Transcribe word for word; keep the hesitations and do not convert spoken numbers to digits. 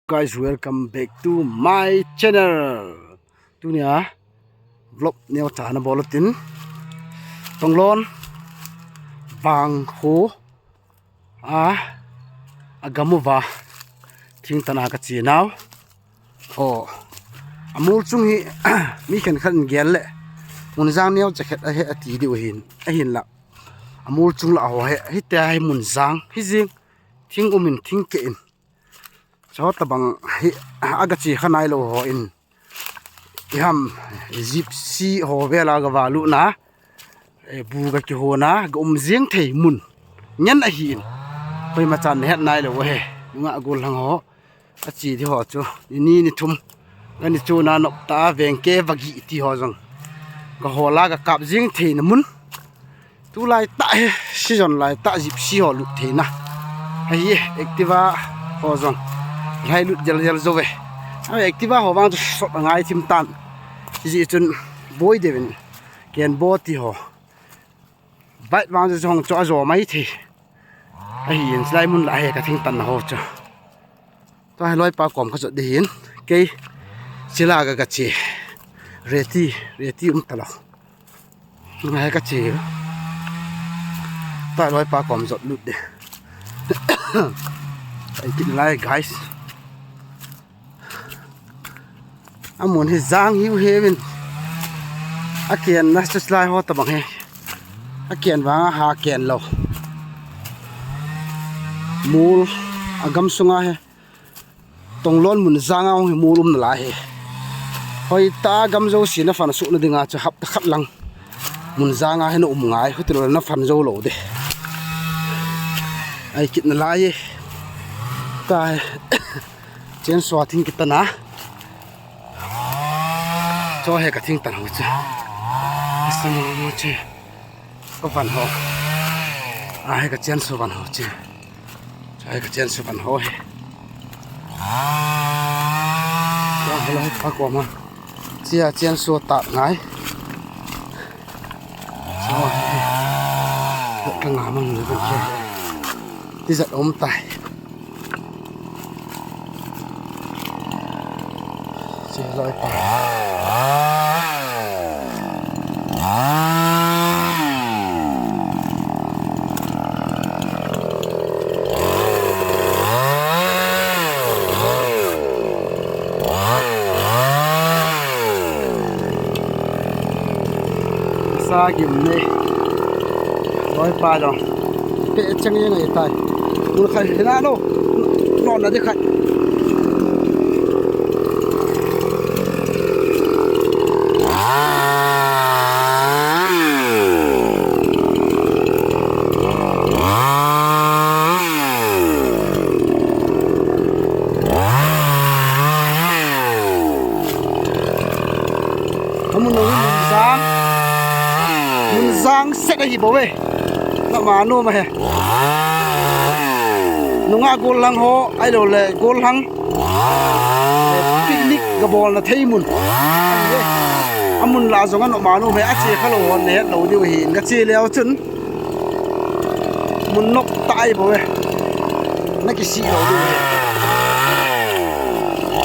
Guys, welcome back to my channel. Tunia vlog neocha ana bol utin, Tonglon vang khu a, agam uva thingtan a kache nau. Amol chung hi mi khenkhat in gel le Munjang neocha khat ahi ati diu ahin, ahinla amol chung lah ho hi, hitia hi Munjang hijing, thing um in thing keh in. Chutabang hi aga che kha nailou ho in, iham, Gypsy ho vela gavalut na, bu ga kihona, ga um jeng thei mun ngen ahin, koima chan nahet nailou ahi. Nungah gollhang ho ache di ho chu, nini nithum, gani chuna nopta vengke vagi ti ho jong gahola gakap jeng theina mun. Tulai tah hi season lai tah Gypsy ho lut theina ahi, Activa ho jong lhai lut jel jel jouve. Activa ho vang chu sot angai thim tan, hijeh chun boi deuvin, kenbo ti ho, bike vang chu hung chu ajo mai thei ahin, chulai mun lah hi kathingtan na ho chu. Tua hi loipa kom kajot di hin, kei chila ga kache. Reti, reti um talou. Ngai kache. Tua loipa kom jot lut di. Ai kit lai, guys. Amun hi jang hiu hevin. Aken na chu chulai ho tabang hi. Aken vang aha ken lou. Mol agam sunga hi. Tonglon Munjang a hung hi mol um nalai hi. Hoitah a gam jouse na phan suhna dinga chu hapta khat lang Munjang a hi na um ngai, hutilou na phan jou lou di. Ai kit nalai e. Tua hi chainsaw a thing kitan a. Chu hi kathingtan ho chu. Asang mo che. Kavan ho. Ahi kachainsaw van ho che. Ahi kachainsaw van ho hi. Tua hi loipa kom a. Chia chainsaw tat ngai. Chu hi. Kanga mang ni che. Tijat um tai. Che loipa. Sa gim ne. Loipa jong. Pe chang yang ai tai. Mun khai hina no. No na de khai. Amun no Munjang. Munjang set ahi bou ve. Noma nom ahi. Nungah gollhang ho, ahilou le gollhang. Picnic gabolna thei mun. Amun lah jong anoma nom ahi, ache khalou hon nahet lou diu ahin, gache leu chun. Mun nop tah ahi bou ve. Nakisih lou diu ahi.